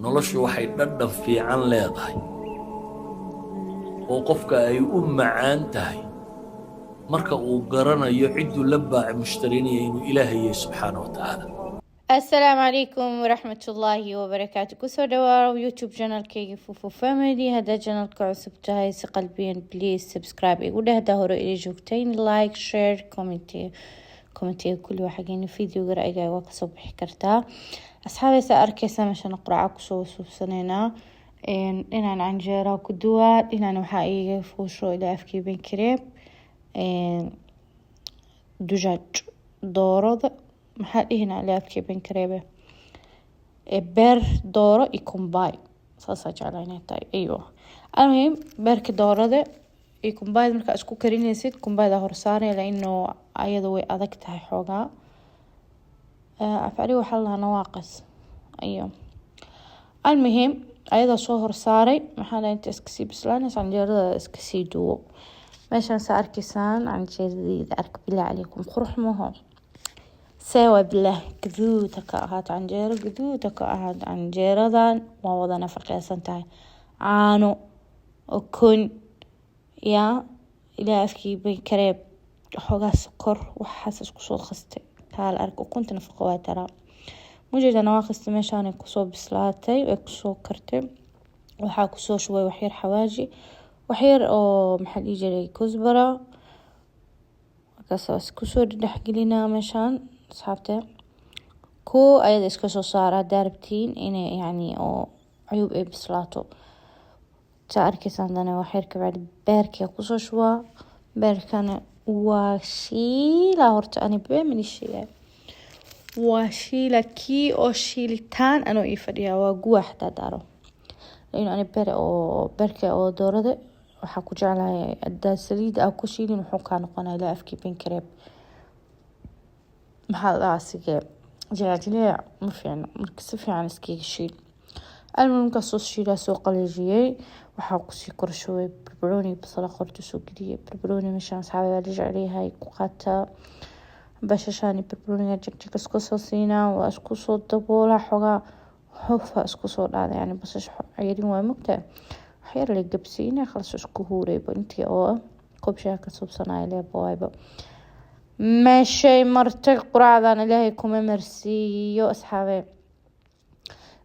Noloshu waxay dhadhan fiican leedahay oo qofka ay u macaan tahay marka uu garanayo cidduu la baaci mushtariinaya inuu Ilaahay yahay subxaana wa tacaala. Asalaamu calaykum waraxmatullaahi wabarakaatu. Kusoo dhawaaw YouTube channelkayga Fufu Family. Haddaad channelka cusub tahay, si qalbiyan please subscribe igu dheh. Haddaa hore ila joogtayn, like, share, comment, commentiga kulli waa xageena. Videoga ra'yigaaga waa kasoo bixi kartaa. Asxaabaysa arkeysa, meeshan quraaca kusoo suubsaneynaa. Dhinaan canjeera ku duwaa, dhinaan waxaa iiga fuusho ilaa afkii bankareeb dujaaj doorada. Maxaa dhihinaa? Ilaa afkii bankareebe beer dooro iyo kumbaay, saasaa jeclaa inay tahay. Aywa, almuhim, beerka doorada iyo kumbaayda markaa isku karinaysid, kumbaayda horsaaraya laino ayada way adag tahay xoogaa. Afcali waxaa la dhahaa nawaaqis. Ayo, almuhim, ayadaa soo horsaaray. Maxaa la inta iska sii bislaanaysa, canjeerada iska sii duwo. Meeshaan saa arkaysaan canjeeradeyda. Arka, billah calaykum, qurux maho? See waa bilah, gaduud ha ka ahaato canjeero, gaduud ha ka ahaato canjeeradan. Waa wada nafaqeysan tahay: caano, ukun, yaa ilaa afkii bay kareeb, xoogaa sokor, waxaas isku soo qastay. Kaala ark, ukunta nafaqo waa taraa. Mujeeda nawaaqista meeshaan kusoo bislaatay, way kusoo kartay. Waxaa kusoo shubay waxyar xawaaji, waxyar oo maxaa dhihi jiray, kusbara. Markaas kusoo dhexgelinaa meeshaan. Asxaabte, ko ayada iska soo saara haddaa rabtiin inay yacni oo cuyub ay bislaato. Saa arkaysaan, hadana waxyar kabacdi beerkaa kusoo shubaa. Beerkana waa shiilaa horta. Ani been sheegay, waa shiila. Kii oo shiilitaan anoo ii fadhiyaa waa guwa xataa daaro, laino ani beer oo beerka oo doorada waxaa ku jeclahay, hadaa saliid aa ku shiilin, wuxuu kaa noqonaya ilaa afkii bankareeb. Maxaa la dhahaa, sige jileec ma fiicno. Marka si fiican iskaga shiil. Almuhim, markaa soo shiilaa, soo qalajiyey, waxaa kusii korshubay barbarooni, basala qorta soo geliyay. Barbarooni meeshaan, asxaabi, waa la jecelyahay ku qaataa. Bashashaan barbarooniga jagjag isku soo siinaa, waa isku soo daboolaa. Xogaa xufa isku soo dhacda, yani basasha ceyrin waa mogtahay. Waxyar la gabsiina, khalas, isku huurayba. Intii oo koob shaah ka suubsanaya leeba waayba meeshay martay. Quraacdan Ilaahay kuma marsiiyo, asxaabe.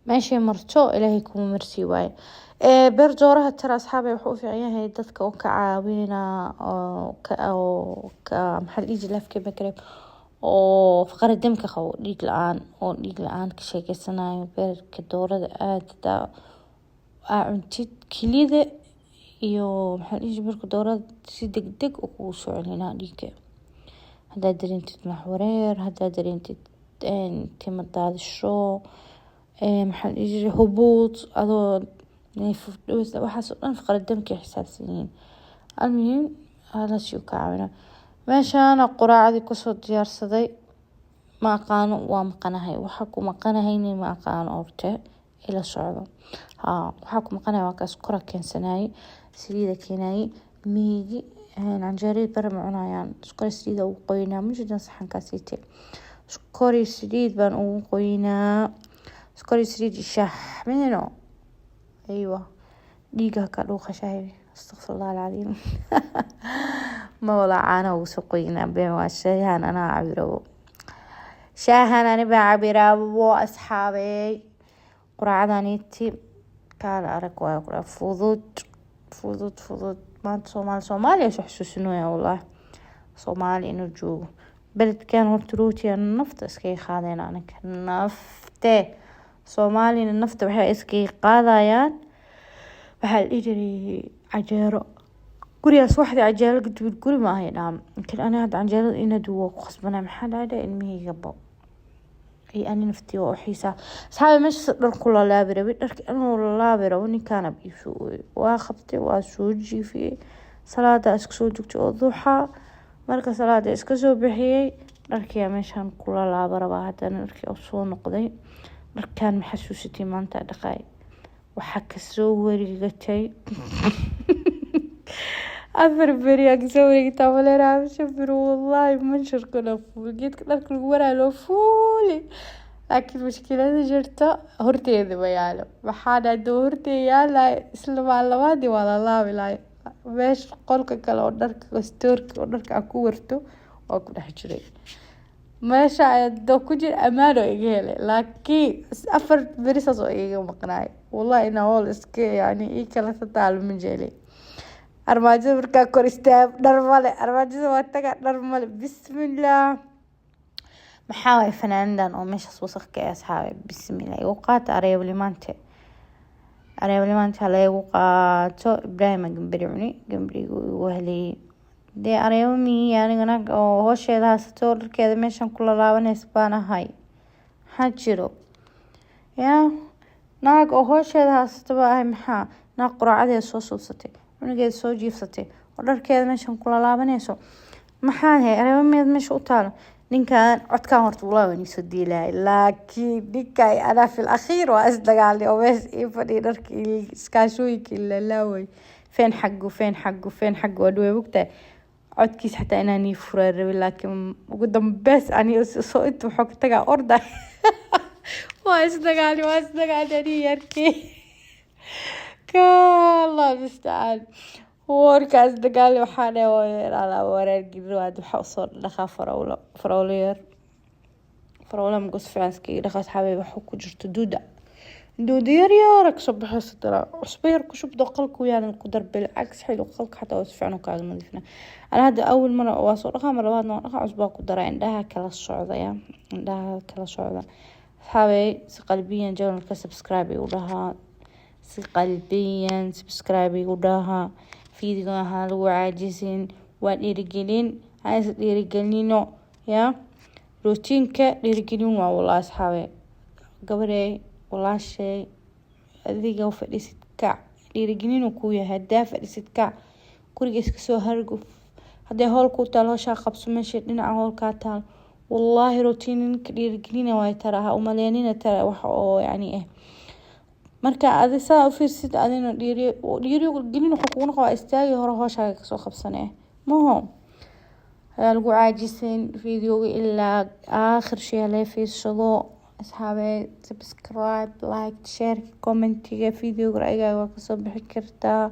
Meeshay marto Ilaahay kuma marsiiyo waaye. Beer dooraha tara, asxaabe, wuxuu u fiican yahay dadka oo ka caawinaa oo ka, maxaa la dhihi jiray, lafka magreb oo faqri damka qabo, dhiig la-aan, oo dhiig la-aan ka sheekeysanayo. Beerka doorada aada aa cuntid, kilida iyo maxaa la dhihi jiray, beerka doorada si degdeg u kugu soo celinaa dhiigga. Haddaad dareentid madax wareer, haddaad dareentid timo daadasho, maxaa la dhihi jiray, hubuud, adoo waxaas oo dhan faqri damka xisaabsan yihiin. Almuhim, halaas uu ka caawinaa. Meeshaana quraacdii kusoo diyaarsaday. Ma aqaano, waa maqanahay. Waxa ku maqanahayna ma aqaano, horte ila socdo. Haa, waxaa ku maqanahay waa kaas. Kora keensanayay, saliida keenayay. Miigi canjeerada bare ma cunayaan. Sokor saliida ugu qoynaa. Mujidan saxankaasiite sokor iyo saliid baan ugu qoynaa, sokor iyo saliid iyo shaah mino. Aywa, dhiiga ka dhuuqa shaahi. Astaqfirullah alcadiim. Ma wala, caana ugu soo qoynaa. Been waa, shaahan anaa cabirabo, shaahan ani baa cabiraabo. Asxaabey, quraacdaniti kaala arag waayo, quraac fudud, fudud, fudud. Maanta Soomaali, Soomaaliya soo xasuusinooya. Wallahi, Soomaali inuu joogo beledkan horta rootiga nafta iskaga qaadeen. Anaga nafte Soomaalina nafta waxay iskaga qaadayaan, waxaa la dhihi jiray, cajeero. Gurigaas waxda cajeero gaduud guri ma ahay dhaam. Laakiin ani hadda canjeerada ina duwo ku khasbanay. Maxaa dhacday? Ilmahayga iyo ani naftii waa u xiisaa. Asxaabi, meeshaas dhar ku lalaabi rabay, dharka inuu lalaabi rabo ninkaana iisoo ooyay. Waa qabtay, waa soo jiifiyey. Salaada iska soo dugtay oo duxaa. Marka salaada iska soo bixiyey, dharkiyaa meeshaan ku lalaaba rabaa. Haddana dharkii oo soo noqday. Dharkaan ma xasuusatay maanta dhaqaay? Waxaa kasoo wareegatay 4 beri aa kasoo wareegtaa maleynaa, 5 beri. Wallahi, mansharkana fuul, geedka dharka lagu waraayo loo fuuli. Laakiin mushkilada jirto, horteeda ma yaalo. Waxaan haduu horteeda yaalayo, isla maalin waa la laabi lahay. Meesha qolka kale oo dharka store-ka oo dharka aan ku warto waa ku dhex jiray. Meesha haduu ku jira amaan oo iga helay, laakiin 4 beri saas oo igaga maqnaay. Wallahi inaa howl iska yani ii kala tataalo ma jecli. Armaajada markaa kor istaago, dhar male. Armaajada waa taga, dhar male. Bismillah, maxaa waay fanaanadan oo meeshaas wasaq ka ah? Asxaabe, bismillah, igu qaata areebli maante, areebli maanta hala igu qaato. Ibraahim gambari cuni, gambarigu igu helay. Dee areebo miyi aniga, naag oo hoosheeda haysato, dharkeeda meeshan ku lalaabanaysa baan ahay. Maxaa jiro yaa naag oo hoosheeda haysato baa ahay? Maxaa naag quraacadeeda soo suubsatay, cunugeeda soo jiifsatay oo dharkeeda meeshan ku lalaabanayso? Maxaa ahay areebo miyaad meesha u taalo? Ninkan codkan horta wallahi waan iisoo diilahay, laakiin ninkay anaa fil akhiir waa isdagaalnay oo meesha ii fadhiya, dharka iskaashooyinka ilalaaway, feen xaggu, feen xaggu, feen xaggu. Waa dhawey mogtahay codkiis xataa inaan ii furaa rabin, laakiin ugu dambeys ani soo inta wuxuu ka tagaa orday. Waa isdagaalnay, waa isdagaalnay aniga yarkii ka. Allah mustacaan. Warkaas dagaal waxaa dhe wareer gelin. Waxaa usoo dhaqaa farowlo, farowlo yar, farowlo marka si fiican iskaga dhaqa, asxaabay. Waxa ku jirto duuda, duuda yar yar kasoo baxaysa dara. Cusbo yar ku shub, qalku yaalan ku dar. Bilcaks xilo qalka xataa waa si fiican u kaaga nadiifina. Ana hadda awal mar waa soo dhaqaa, mar labaadna waa dhaqaa, cusbaa ku daraa. Indhaha kala socdaya, indhaha kala socda. Asxaabay, si qalbiyan channelka subscribe igu dhahaa, si qalbiyan subscribe igu dhahaa. Video ahaan lagu caajisin, waa dhiirigelin, aan is dhiirigelino. Ya routine-ka dhiirigelin waa walaa. Asxaabe, gabadhay walaashay, adiga fadhiisid kac, dhiirigelin uu kuu yahay. Hadaa fadhiisid kac, guriga iska soo harguf. Hadday howl kuu taal, howshaa qabso. Meesha dhinaca howl kaa taal, wallaahi routine-ka dhiirigelina waay tara. Ha umaleynina tara wax oo yacni ah. Marka adi saa u fiirsid, adina dhiiri dhiirigelin wuxuu kugu noqon, istaagi hore howshaaga kasoo qabsanee maho. Ayaa lagu caajisin videoga ilaa aakhir shay laga fiirsado. Asxaabe, subscribe, like, share, commentiga videoga ra'yigaaga waa kasoo bixi kartaa.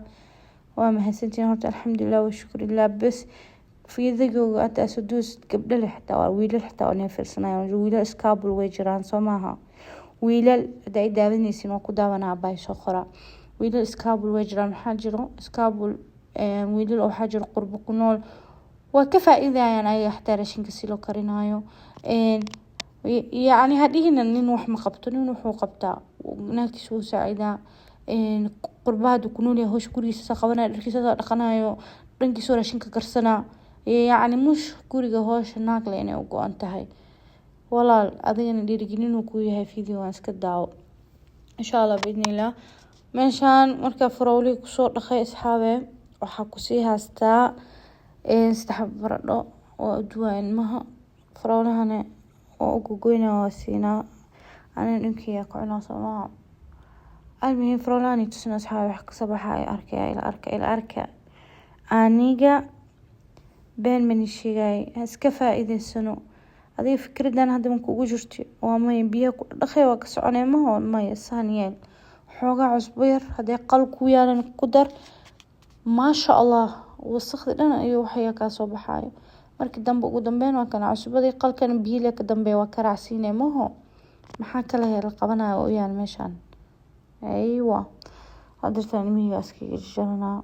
Waa mahadsantihiin horta, alxamdulilah wa shukrillah. Bes videoga hataa soo duusid, gabdho leh xitaa waa, wiilal xitaa waa inay fiirsanayaan. Wiilal iskaabul way jiraan, soo maaha? Wiilal hadda ay daawanaysiin, waa ku daawanaa baa soo qora. Wiilal iskaabul way jiraan. Maxaa jiro iskaabul wiilal oo waxaa jiro qurbo ku nool, waa ka faa-iidayaan ayaga xataa raashinka si loo karinayo. Yacni hadhihina nin wax ma qabto. Nin wuxuu qabtaa, naagtiisa wuu saacidaa. Qurbaha haduu ku nool yahay, howsha gurigiisa saa qabanayo, dharkiisa saa dhaqanayo, dhankiisa raashinka karsanaa. Yacni mush guriga howsha naag le inay u go-an tahay. Walaal, adigana dhiirigelin uu ku yahay video waan iska daawo, insha Allah biidnillah. Meeshaan markaa farowlihii kusoo dhaqay, asxaabe, waxaa kusii haystaa 3 baradho oo uduwaa ilmaha. Farowlahana waa u gogoynaa, waa siinaa, anina dhinkeyga ku cunaa, soo maaha? Almuhim, farowlahan tusina, asxaabe, wax kasoo baxaya. Arkaya, ila arka, ila arka. Aniga been mani sheegay, ha iska faa-iideysano. Adiga fikradan hadda ma kugu jirto? Waa maya. Biyaha ku dhaqay, waa ka soconay maho? Maya, saan yeel. Xoogaa cusbo yar, hadday qal ku yaalan ku dar. Maasha Allah, wasaqdi dhan iyo waxyaa kaa soo baxaayo. Markii dambe, ugu dambeyn, waa kana cusbadii, qalkana biyile ka dambeeya, waa ka raacsiinay maho? Maxaa kala hela qabanaya oo yaal meeshaan? Aywa, hadirtaan ilmihiga iskaga jaranaa.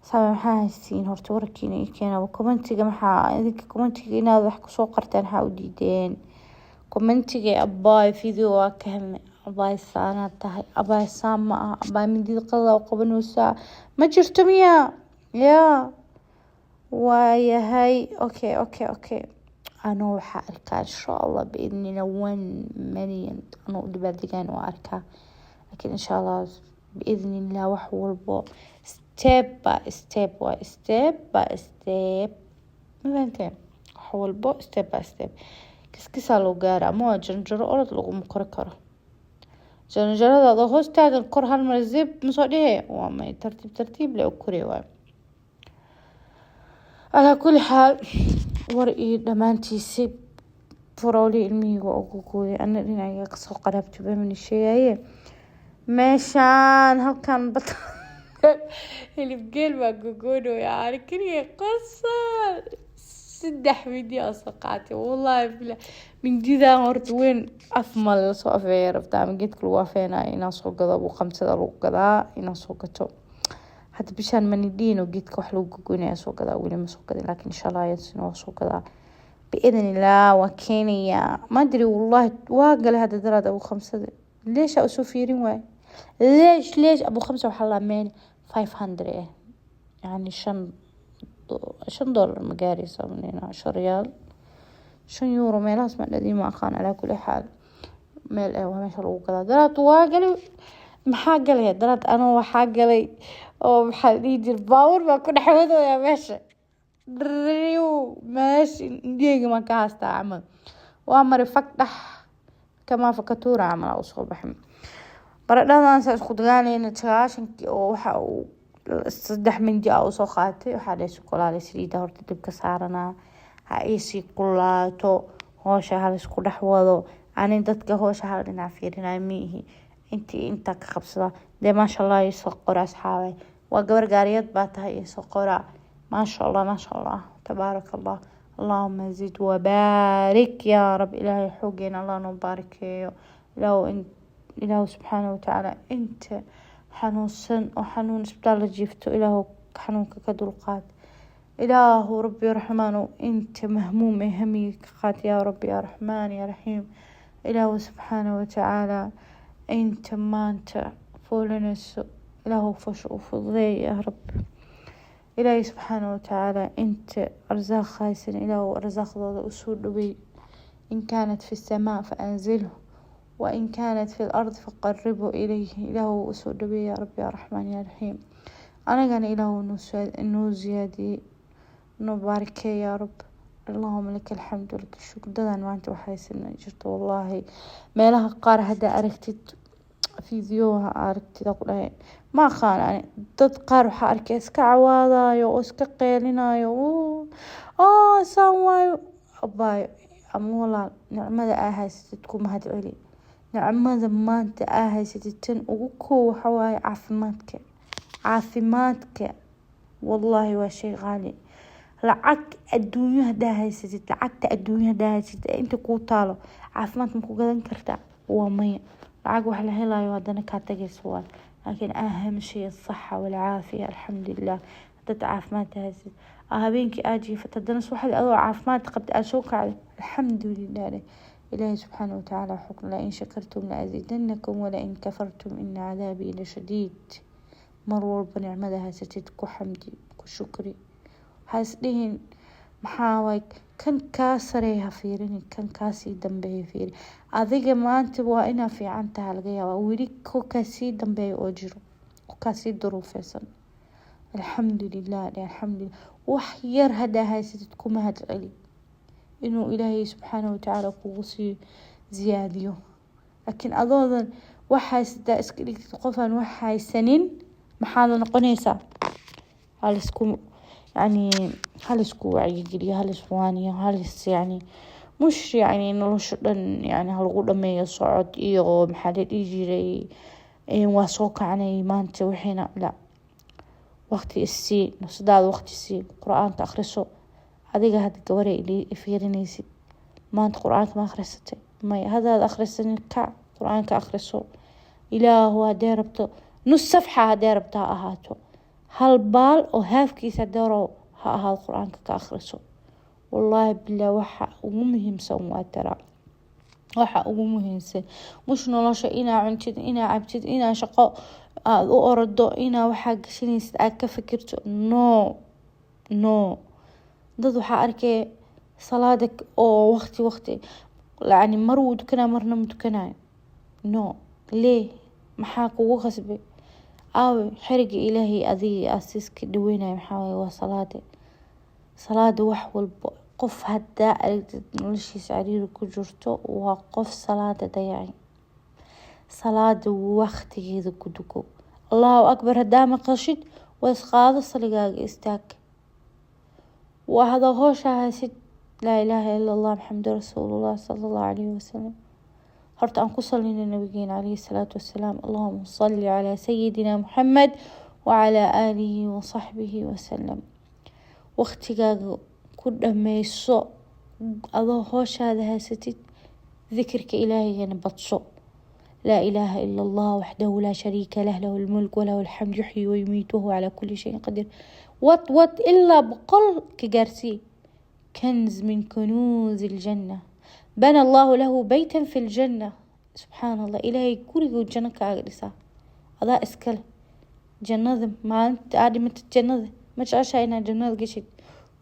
Sabe, maxaa haysiin horta? Warkiina ii keenaba commentiga. Maxaa idinka commentiga inaad wax kusoo qorteen maxaa u diideen commentiga? Abaay, video waa ka helnay. Abaay, saanaad tahay. Abaay, saan ma aha. Abaay, mindida qadada u qabanaysaa ma jirto miya? Ya waayahay. Okay, anuu waxaa arkaa, insha Allah biidnillah, 1 million anuu u dabaaldegaan waa arkaa. Laakiin insha Allah biidnillah, wax walbo step by step waa step by step. Ma fahanteen? Wax walbo step by step, kiskisaa loo gaara. Ama waa jaranjaro, orod laguma kori karo. Jaranjarada adoo hoos taagan kor hal mar zib masoo dhihe. Waa may, tartiib tartiib le u kori waay. Calaa kulli xaal, war iyo dhammaantiisi. Farooli ilmihii waa ugu gooyay, ana dhinacayga kasoo qaraabtay bamani sheegaye. Meeshaan halkan bad hilib geel baa gogoynaya, ani keliya qosol. Saddex mindi aa soo qaatay, wallahi billah. Mindidan horta weyn af ma lasoo afeeya rabtaa, ama geedka lagu afeenayo inaan soo gado. Abu Khamsada lagu gadaa, inaan soo gato hadda bishaan manidhiin oo geedka wax lagu gogoynaya soo gadaa. Weli ma soo gadin, laakiin insha Allah ayadasina waa soo gadaa biidn illah, waa keenayaa. Madri wallahi, waa galay hadda daraad Abu Khamsada. Leesha usoo fiirin waaye? Leesh leesh? Abu Khamsa waxaa laa meel 500 eh, yani $5 ma gaaraysa, 5 riyaal, 5 euro meelahaas ma dhadii, ma aqaan. Calaa kulli xaal, meel eh waa meesha lagu gadaa. Daraad waa galay. Maxaa galaya daraad? Anoo waxaa galay oo maxaa la dhihi jira, baabuur baa ku dhex wadooya meesha riw, meesha indhaheyga maan ka haystaa camal. Waa maray fag dhex kamaa fakatuura camal aa usoo baxay. Baradhadan saa isku dagaalayna 90-kii oo waxa uu saddex mindi aa usoo qaatay. Waxaa dhahay sukolaale, saliida horta dibka saaranaa, ha iisii kulaato, hoosha hal isku dhex wado. Ani dadka hoosha hal dhinac fiirinayo ma ihi, intii intaa ka qabsada dee. Maasha Allah, isoo qora asxaabay, waa gabar gaariyad baa tahay, isoo qora. Maasha Allah, maasha Allah, tabaaraka Allah, allahuma zid wabaarik yaa rab. Ilaahay xoogeena Allah noo baarakeeyo. Ilaahu subxaana watacaala inta xanuunsan oo xanuun isbitaal la jiifto, Ilaahu xanuunka ka dulqaad. Ilaahu rabbi raxmaanow, inta mahmuum ee hamiga ka qaad, yaa rabbi yaa raxmaan yaa raxiim. Ilaahu subxaana watacaala inta maanta foolanayso, Ilaahu foosha u fududeey yaa rabbi. Ilaahay subxaana watacaala inta arsaaq haysan, Ilaahu arsaaqdooda usoo dhaweey. إن كانت في السماء فأنزله، وإن كانت في الأرض فقربه إليه. Ilaahu usoo dhaweey yaa rabbi yaa raxmaan yaa raxiim. Anagana Ilaahu noo ziyaadiyey, noo baarikee yaa rab. اللهم لك الحمد ولك الشكر. Dadan maanta waxaysana jirto wallaahi, meelaha qaar haddaa aragtid, fiidiyoha aragtid, ku dhahay ma aqaan ani. Dad qaar waxaa arkay iska cawaadayo oo iska qeylinayo, oo saan waayo. Abaayo ama walaal, nicmada aa haysatid ku mahad celi. Nicmada maanta aa haysatid tan ugu koow waxa waaye caafimaadka. Caafimaadka wallaahi waa shay qaali. Lacag adduunyo hadaa haysatid, lacagta adduunyo hadaa haysatid ee inta kuu taalo, caafimaad ma ku gadan kartaa? Waa maya. Lacag wax la helayo haddana kaa tagayso waay, laakiin أهم شيء الصحة والعافية. Alxamdulilah hadad caafimaad haysatid, habeenkii aad jiifato, haddana subaxdii adoo caafimaad qabta aad soo kacday, alxamdulilah leh. Ilaahay subxaana watacaala xukm: لئن شكرتم لأزيدنكم ولئن كفرتم إن عذابي لشديد. Mar walba nicmada haysatid ku xamdi, ku shukri. Ha isdhihin maxaa waay, kan kaa sareeya ha fiirini, kan kaasii dambeeya fiiri. Adiga maanta waa inaa fiican tahay, laga yaabaa weli ko kaasii dambeeya oo jiro oo kaasii duruufeysan. Alxamdulilah dhe, alxamdulilah. Wax yar haddaa haysatid ku mahad celi, inuu Ilaahay subxaana watacaala kugu sii ziyaadiyo. Laakiin adoodan wax haysataa iska dhigtid qofaan wax haysanin, maxaad noqonaysaa? Halisku yani halisku wacyigeliyo, haliswaaniyo, halis yani mush yani nolosha dhan yani halagu dhameeyo socod iyo maxaa la dhihi jiray, waa soo kacnay maanta wixiina la. Waqti isii, nafsadaada waqti sii, Qur-aanka akhriso. Adiga hadda gabaray fiirinaysid, maanta Qur-aanka ma akhrisatay? Maya. Haddaad akhrisanin, kac, Qur-aanka akhriso. Ilaahu haddee rabto nus safxa, haddee rabto ha ahaato hal baal oo haafkiisa, haddee rabo ha ahaado, Qur-aanka ka akhriso. Wallaahi bilah, waxa ugu muhiimsan waa tara, waxa ugu muhiimsan mush nolosha inaa cuntid, inaa cabtid, inaa shaqo aada u orado, inaa waxaa gashanaysid aad ka fikirto. No, no. Dad waxaa arkay salaada oo waqti waqti yani mar wuu tukanaya, marna ma tukanayo. No, lee maxaa kugu khasbay? Aawe xeriga Ilaahay adiga asiiska dhaweynaya? Maxaa waaye? Waa salaada. Salaada wax walba. Qof hadaa aragtid noloshiisa cariiri ku jirto, waa qof salaada dayacay. Salaada waqtigeeda ku tuko. Allahu akbar hadaa maqashid, waa isqaado, saligaaga istaag. Waa hadaa hoosha haysid. Laa ilaaha ila Allah, Maxamedu rasuulullah, sala Allahu calayhi wasalam. Horta aan ku salina nabigeena calayhi salaatu wasalaam. Allahuma salli calaa sayidina Muxamed wacalaa aalihi wasaxbihi wasalam. Waqtigaaga ku dhameyso adoo hooshaada haysatid, dikirka Ilaahigana badso. Laa ilaaha ila Allah waxdahu laa shariika lah, lahu lmulk walahu alxamd, yuxyi wayumiit, wahuwa calaa kuli shayin qadiir. Wad wad ilaa 100 ka gaarsii. كنز من كنوز الجنة، بنى الله له بيتا في الجنة. سبحaan Allah, Ilaahay guriguu janno kaaga dhisaa, adaa iskale jannada. Maalinta aad dhimatid jannada, ma jeceshaa inaad jannada gashid?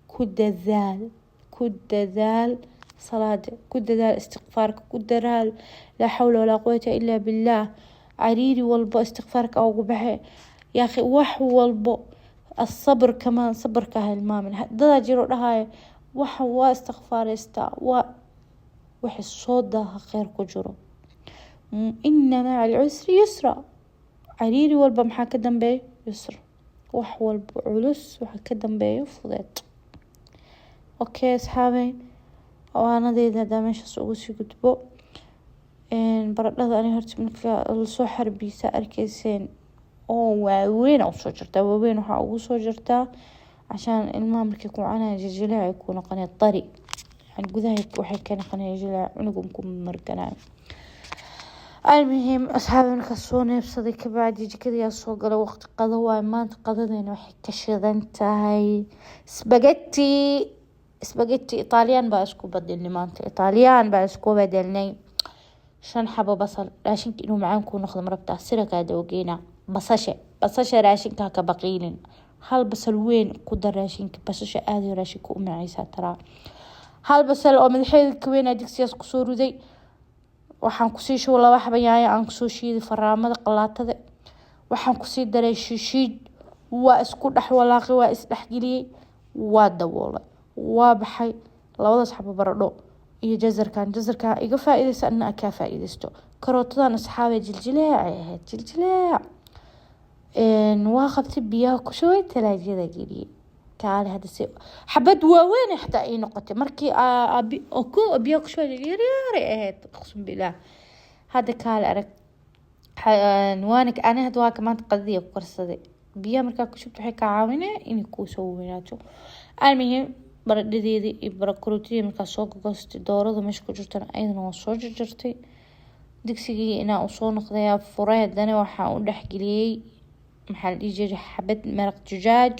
Ku dadaal, ku dadaal salaada, ku dadaal istikfaarka, ku dadaal laa xawla walaa quwata ilaa billaah. Cariiri walbo istikfaarka ugu baxe, yaa akhi. Wax walbo asabr kamaan, sabarka ha hilmaamin. Dadaa jiro dhahaya waxa waa istikfaaraystaa, waa wixii soo daaha kheyr ku jiro. Ina maca alcusri yusra. Cariiri walba maxaa ka dambeeya? Yusr. Wax walba culus waxa ka dambeeyo fudeed. Okay asxaabey, waanadeyda hadaa meeshaas ugu sii gudbo. Baradhada ani horta marka lasoo xarbiisa arkeyseen oo waaweyn usoo jirtaa, waaweyn waxaa ugu soo jirtaa cashaan ilmaha markay ku cunaya jiljileec ay ku noqonaya, tari yani gudaha waxay ka noqonaya jileec, cunugan ku marganayo. Almuhim asxaabi, markaa soo neebsaday kabacdi jikadayaa soo galay. Waqti qado waayo maanta. Qadadeena waxay ka shidan tahay spaghetti. Spaghetti Italian baa isku bedelnay maanta, Italian baa isku bedelnay. Shan xabo basal. Raashinka inuu macaan kuu noqdo marabtaa? Sirakaa dawgeena basasha. Basasha raashinka haka baqiilin. Hal basal weyn ku dar raashinka. Basasha aada raashinka u maceysaa taraa. Hal basal oo madaxeeda ka weynaa digsigaas kusoo riday. Waxaan kusii shubay laba xaba yaanyo aan kusoo shiiday faraamada qalaatada. Waxaan kusii daray shishiid. Waa isku dhex walaaqay, waa isdhexgeliyey, waa daboolay, waa baxay. Labadaas xabo baradho iyo jazarkan, jazarkan iga faa-iideysa, anna kaa faa-iideysto. Karootadan asxaabay jiljileecay ahayd, jiljileec waa qabtay, biyaha ku shubay, talaajada geliyey. Kaale hadda si xabad waaweyn xataa ii noqotay. Markii ko biyaha ku shubay yaryaray ahayd, aqsum bilaah. Hadda kaale arag, waana ani hadda waa ka maanta qadadiya ku karsaday. Biyaha markaa ku shubto waxay kaa caawinaya inay kuusoo weynaato. Almuhim, baradhadeedii iyo barakorootadii markaa soo gogoostay, doorada meesha ku jirtana ayadana waa soo jarjartay. Digsigii inaa usoo noqdayaa furay. Haddana waxaan u dhexgeliyey, maxaa la dhihi jiray, xabad maraq dujaaj.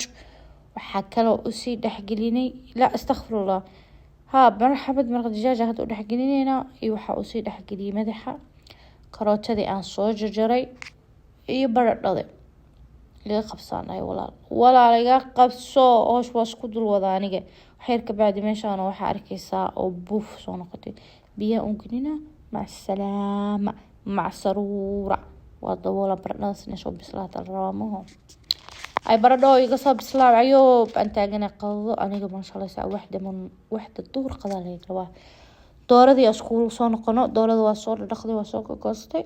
Waxaa kaloo usii dhexgelinay, la astakfirullah, ha mar xabad maraq dujaaj hadda u dhexgelineynaa. Iyo waxaa usii dhexgeliyey madaxa karootadii aan soo jarjaray iyo baradhada. Iga qabsaanay walaal, walaal iga qabso. Hoosh waa isku dul wada aniga. Waxyar kabacdi meeshaan waxaa arkeysaa oo buuf soo noqotay. Biyaha un gelina, mac salaama, mac saruura. Waa daboola baradhadaas inay soo bislaata la rabaa maho. Ay baradho iga soo bislaacayo baan taagana. Qadado aniga maasha Allah saa waxda man waxda duhur qadaa laga rabaa. Dooradii iskuul soo noqono. Doorada waa soo dhaqday, waa soo gogoostay,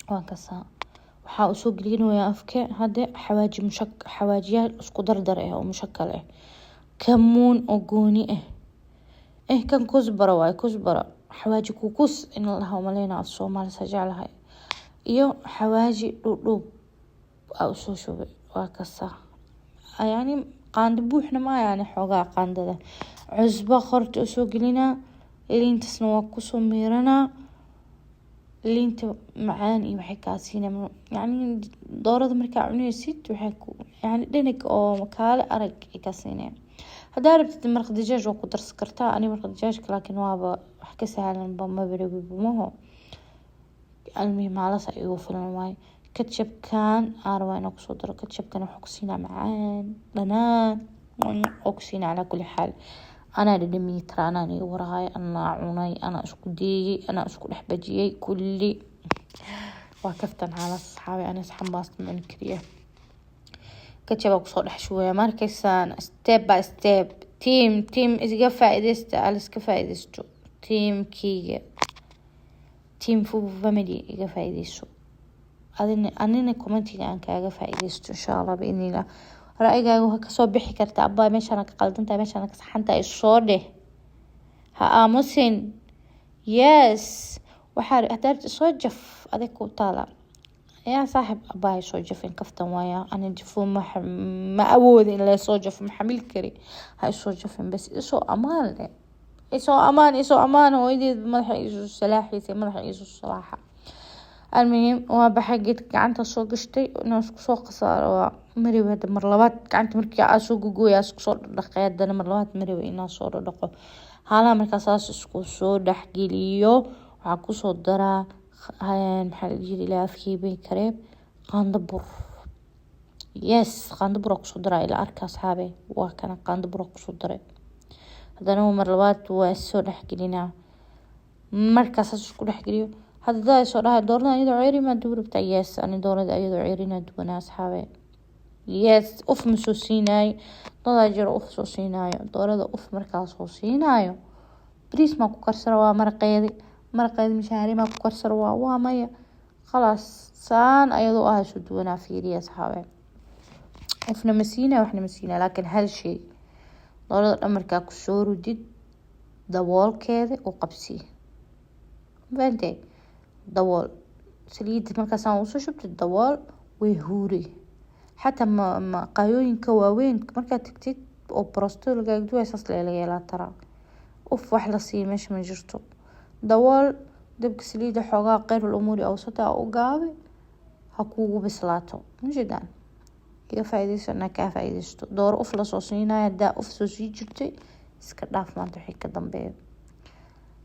waan kasaa. Waxaa usoo gelinayaa afka hadda xawaaji mushak, xawaajiyaal isku dardar ah oo mushakal ah, kamuun oo gooni ah kan kusbara waaye, kusbara xawaaji kukus in la dhaho maleyna af Soomaali saa jeclahay, iyo xawaaji dhuudhuub aa usoo shubay. Waa kasaa, yani qaando buuxna ma, yani xoogaa qaandada cusbo qorta usoo gelinaa. Liintasna waa kusoo miiranaa. Liinta macaan iyo waxay kaa siinaa, yani doorada markaa cuneysid waxay ku yani dhanig oo kaale arag ay kaa siinaya. Haddaa rabtid maraq dijaaj waa ku darsan kartaa. Ani maraq dijaajka laakiin waaba wax ka sahlanba maba maho. Almuhim, halas igu filan waaye. Ketchupkan aan rabaa inaan kusoo daro. Ketchupkan wuxuu kusiinaa macaan dhanaan oo kusiinaa. Calaa kulli xaal, anaa dhadhamiyi kara, anaa iga warhayo, anaa cunay, anaa isku deeyay, anaa isku dhex bajiyay kulli. Waa kaftan xaalas asxaabi, ana saxan baasta ma cuni kariya. Ketchup aa kusoo dhex shubaya. Ma arkaysaan? Step by step. Team, team iska faa-iideysta, aliska faa-iideysto. Teamkeyga, team Fubu family, iga faa-iideyso adina, anina commentiga aan kaaga faa-iideysto insha Allah biidnillah. Ra-yigaaga waa kasoo bixi karta. Abaa meeshaana ka qaldantahay, meeshaana ka saxantahay, soo dheh. Ha aamusin. Yes, waxaa hadaa soo jaf, adig ku taala yaa saaxib. Abahay, soo jafin, kaftan waaya. Ani jafo ma awoodi in lasoo jafo, ma xamil kari. Ha isoo jafin, bas isoo amaan leh, isoo amaan, isoo amaan. Hooyadeed madaxa isu salaaxaysay, madaxa isu salaaxa. Almuhim, waa baxay, geedka gacanta soo gashtay inaan isku soo qasaaro. Waa mariw hadda mar labaad gacanta markii aa soo gogooya, isku soo dhaqay, haddana mar labaad mariw inaan soo dhaqo haalaha. Markaa saas isku soo dhexgeliyo, waxaa kusoo daraa, maxaa la jiri ilaa afkiibay kareeb, qaando bur. Yes, qaando bur aa kusoo daraa. Ila arka, asxaabe, waa kana, qaando bur aa kusoo daray. Haddana mar labaad waa soo dhexgelinaa. Markaa saas isku dhexgeliyo, hadda dad ay soo dhahay, "Doorada iyadoo ceeri maa dubi rabtaa?" Yes, ani doorada iyadoo ceerinaa duwanaa, asxaabe. Yes, uf ma soo siinaayo. Dadaa jiro uf soo siinaayo doorada. Uf markaa soo siinaayo, bariis maa ku karsara, waa maraqeedi, maraqeedi mishaari maa ku karsara, waa maya. Khalaas, saan ayadoo ah isu duwanaa. Fiiriya, asxaabe, ufna ma siinayo, waxna ma siinayo, laakiin hal shay: doorada dhan markaa kusoo rudid, daboolkeeda u qabsii. Fahantay? Dabool, saliida markaasaan usoo shubtid, dabool, way huuri. Xataa maqaayooyinka waaweyn markaad tagtid oo brosto lagaaga duway, saas leela yeelaa taraa. Uf wax la siiyo meesha ma jirto. Dabool, dabka saliida xoogaa qeyrul umuuri awsata u gaabi, ha kuugu bislaato. Majeedaan iga faa'iideyso, anaa kaa faa'iideysto. Dooro uf lasoo siinayo, haddaa uf soo sii jirtay, iska dhaaf maanta wixii ka dambeeyo.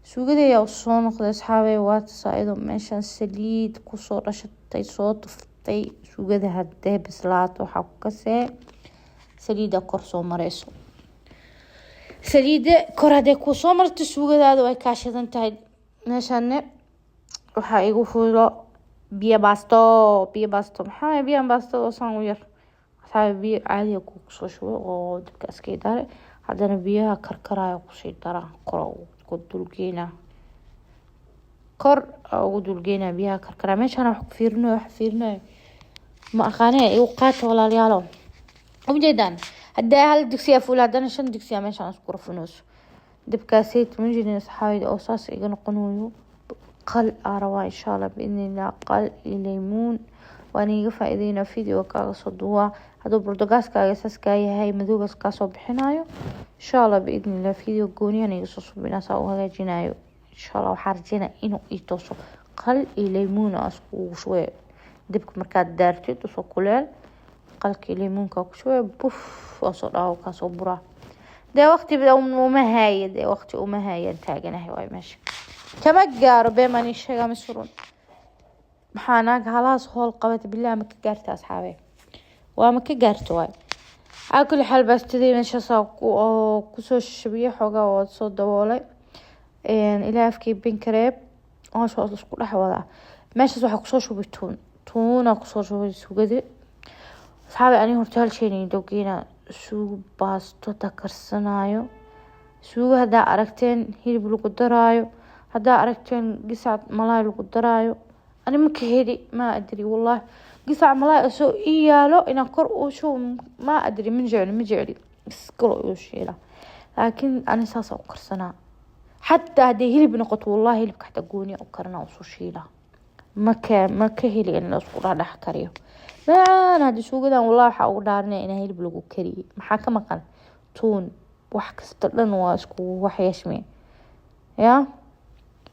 Suugada ayaa usoo noqday, asxaabey. Waa tasaa iyadoo meeshan saliid kusoo dhashatay, soo tuftay. Suugada hadee bislaato, waxaa ku kasee saliida kor soo mareyso. Saliida kor hadee kusoo marto, suugadaada way kaa shidan tahay. Meeshane waxaa igu fuulo biyo baasto. Biyo baasto maxaa waye? Biyahan baastada oo saan u yar, asxaabi, biyo caadiga kusoo shubo oo dabka iska daare. Haddana biyaha karkaraya kusii daraa, kor ku dulgeynaa, kor ugu dulgeynaa biyaha karkaraya. Meeshaan wax ku fiirinayo, wax fiirinayo ma aqaanee, igu qaata, walaalayaalo. Ujeedaan, haddii hal digsiyaa fuula, haddana shan digsiyaa meeshaan isku rafinayso. Dabkaasayt ma jirin, asxaabeyda, oo saas iga noqonayo. Qal aa rabaa, insha Allah, biidnillah, qal iyo laymuun waan iiga faa'iideynaa. Video kaaga soo duwaa hadduu bordogaaskaaga saas kaa yahay, madowgaas kaasoo bixinayo, insha Allah, biidnillah, video gooniyan iga soo subinaa saa u hagaajinayo, insha Allah. Waxaa rajeynaa inuu ii tooso. Qal iyo laymuun aa iskugu shubay. Dabka markaad daartid, usoo kuleel, qalka iyo laymuunka ku shubay, buf, waa soo dhaawo, kaasoo buraa. Dee waqti uma haaye, dee waqti uma haayaan, taaganahay waay, meesha kama gaaro. Beemaan ii sheegaa misurun? Maxaa naag halahaas hool qabata? Billahi, ma ka gaarta, asxaabe? Waa ma ka gaarto waay. Calaa kulli xaal, baastadii meeshaasaa oo kusoo shabiyey, xoogaa oo soo daboolay. Ilaa afkii bin kareeb hoosha isku dhex wadaa. Meeshaas waxaa kusoo shubay tuun, tuuna kusoo shubay sugadi. Asxaabe, aniga horta hal shay dogeena: suugo baasto hadaa karsanaayo, suugo haddaa aragteen hilib lagu daraayo, haddaa aragteen gisac malaay lagu daraayo, ani ma ka heli, ma adri wallahi. Gisac malaay soo ii yaalo inaan kor u shubo, ma adri, ma jecli, ma jecli, iskalo igu shiila. Laakiin ani saasa u karsanaa. Xataa hadday hilib noqoto, wallahi, hilibka xataa gooniya u karinaa, usoo shiilaa. Maka heli in la isku dhexdhex kariyo. Macaan hadda suugadan, wallahi, waxaa ugu dhaaranaya inaa hilib lagu kariyey. Maxaa ka maqan? Tuun. Wax kasta dhan waa isku wax yeeshmee ya.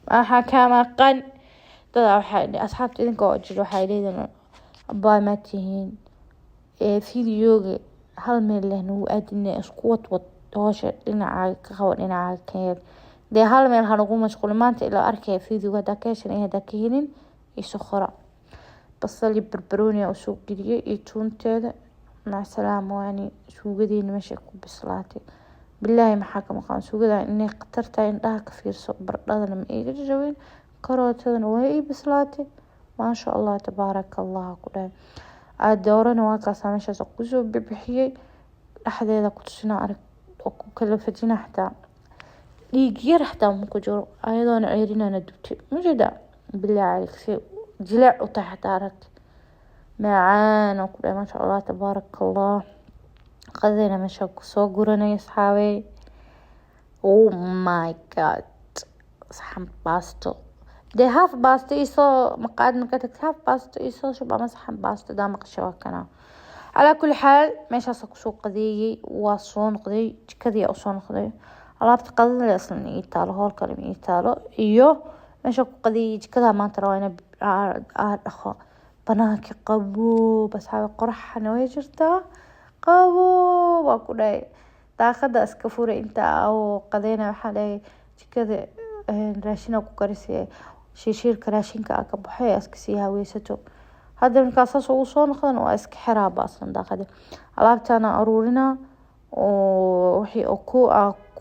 Maxaa ka maqan? Dadaa waxaa, asxaabta idinka oo jira, waxay leeyihiin, "Abaa, ma tihiin videoga hal meel leh nagu aadine, isku wadwad hoosha, dhinacaaga ka qabo, dhinacaaga ka yeel." Dee hal meel ha nagu mashquulin maanta. Ilaa arkaya videoga haddaa ka heshan iyo haddaa ka helin, isu qora. Basal iyo barbarooni aa usoo geliyey iyo tuunteeda. Macsalaama. Waani suugadeena meesha ku bislaatay. Bilaahi, maxaa ka maqan suugada? Inay khatar tahay indhaha ka fiirso. Baradhadana ma iga jajabin, karootadana waa ii bislaatay. Maasha Allah, tabaaraka Allah ku dhahay. Doorana waa kaasaa meeshaas kusoo bixiyey, dhexdeeda ku tusina, arag oo ku kala fajina. Xataa dhiig yar xataa ma ku jiro, ayadoona ceerinana dubtay. Majeeda, bilaahi caleyk, si jileec u tahay xataa, arag, macaan ku dhahay. Maasha Allah, tabaaraka Allah. Qadadeyna meesha kusoo guranay, asxaabey. Oh my God, saxan baasto dee, half baasto isoo maqaayad markaa tagtid, half baasto isoo shub ama saxan baasto daa maqasho, waa kana. Calaa kulli xaal, meeshaasa kusoo qadeeyey, waa soo noqday, jikadii usoo noqday. Alaabta qadada le islan ii taalo, hool kale ma ii taalo. Iyo meesha ku qadeeyey jikada maanta rabaa inaa dhaqo. Banaanka qaboob, asxaabi, qoraxna way jirtaa, qaboob waa ku dhahay. Daaqada iska furay inta oo qadeyna. Waxaa dhahay jikada raashina ku karisay, shiishiirka raashinka aa ka baxay, iska sii haweysato. Hadda markaa saas ugu soo noqdan, waa iska xiraa baasan daaqada, alaabtana aruurina oo wixii oo ku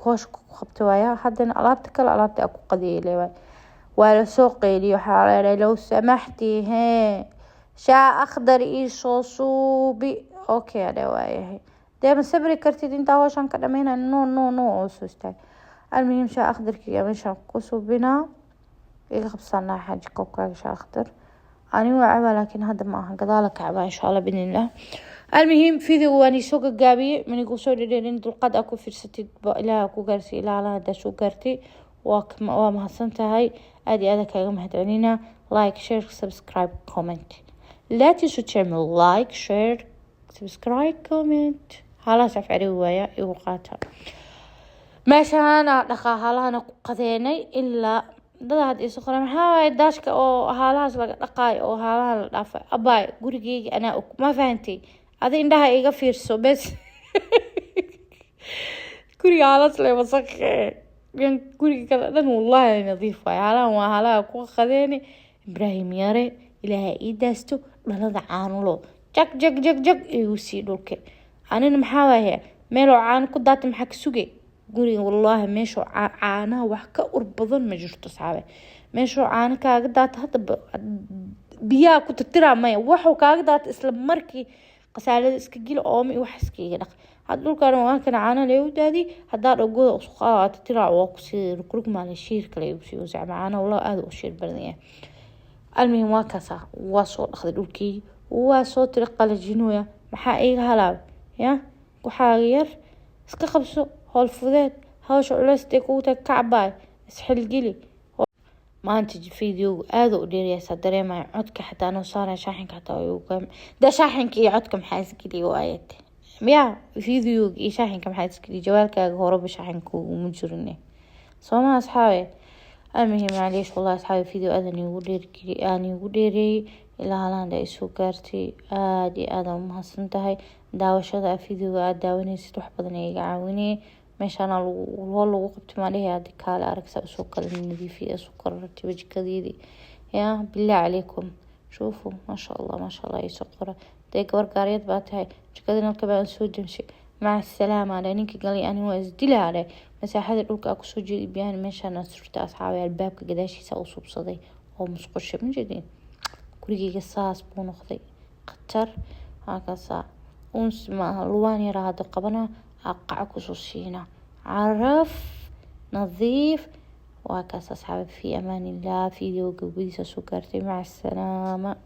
hoosh ku qabta waaya. Haddana alaabta kale, alaabta aa ku qadeeyay le waay. Waa lasoo qeyliyay, waxaa leedahay: "Low samaxti, hee, shaa akhdar ii soo suubi." Okay, adhe, waayahay dee, ma sabri kartid intaa hawshan ka dhameynay? No, no, no, oo soo istaag. Almuhim, shaa akhdarkiga meeshaan ku suubinaa, iga qabsanaa. Xaaji, koobkaaga shaa akhdar ani waa cabaa, laakiin hadda ma aha, gadaala ka cabaa, insha Allah, biidnillah. Almuhim, video waan isoo gagaabiyey, manigu soo dhadheerin. Dulqaad aa ku fiirsatid ba Ilaaha ku gaarsiiy. Ilaa hadaa soo gaartay, waa mahadsan tahay, aad iyo aad kaaga mahadcelinaa. Like, share, subscribe, comment. لا تنسوا تعملوا like, share, subscribe, comment. Halaas af carabi waaya, igu qaata. Meeshaana dhaqaa, halahana ku qadeenay. Ilaa dada had iisoo qoray: "Maxaa waaye daashka oo haalahaas laga dhaqaayo oo haalaha la dhaafay?" Abaay, gurigeyga anaa og, ma fahantay? Adi indhaha iga fiirso bes. Guriga haalaas le wasaqe, guriga kale dhan wallahi nadiif waay. Haalahan waa haalaha ku qadeeni. Ibraahim yare, Ilaahay ii daasto, dhalada caanulo jag jag jag jag igu sii dhulka. Anina maxaa waaye, meeloo caano ku daata maxaa ka sugay? Guriga wallaahi meeshoo caanaha wax ka ur badan ma jirto, asxaabe. Meeshoo caano kaaga daata, hadda biyaha ku tirtiraa maya, waxuu kaaga daata isla markii qasaalada iska geli, ooma iyo wax iskaga dhaq. Hadda dhulkan waa kana, caanaha leegu daadi. Haddaa dhagoda isku qaada tirtiraa, waa kusii rugrugmaale, shiirka leegu sii wasacma caanaha, wallah aada u shiir badan yahay. Almuhim, waa kaasa, waa soo dhaqday dhulkii, waa soo tiri qalajinooya. Maxaa iiga halaabay? Ya waxaaga yar iska qabso, howl fudeed, hawsha culeystay kugu tahay kacbaay, isxilgeli. Maanta videogu aada u dheeraysaa, dareemaya codka xataa noo saaraya, shaaxinka xataa de, shaaxinka iyo codka maxaa isgeliya waayad ya? Videoga iyo shaaxinka maxaa isgeliya? Jawaalkaaga horeba shaaxinka uguma jirin, sooma, asxaabe? Almuhim, macliish, wallahi asxaabi, video aadan iigu dheergeli, aan iigu dheereeyey. Ilaa halaan ay soo gaartay, aada iyo aada umahadsan tahay. Daawashada videoga aada daawanaysid wax badan ay iga caawinayay. Meeshaana hool lagu qabtay maadhihi. Hadda kaale aragsa, usoo kala nadiifiya, usoo kala ratiba jikadeedii. Ya billah calaykum, shuufu, maasha Allah, maasha Allah, iisoo qora dee. Gabar gaariyad baa tahay, jikada nalka baan soo damshay. Maca asalaama dhe. Ninka galay ani waa isdilaa dhe. Masaaxada dhulka aa kusoo jeedi biyahan meeshaan surta, asxaabay, albaabka gadaashiisa u subsaday oo musqusha ma jeedin. Gurigeyga saas buu noqday, khatar halkaasa unsi maaha. Luwaan yaraa hadda qabana, aqaco kusoo siina, caraf nadiif. Waa kaas, asxaabi, fi amaan illah. Videoga gudihiisa soo gaartay, maca asalaama.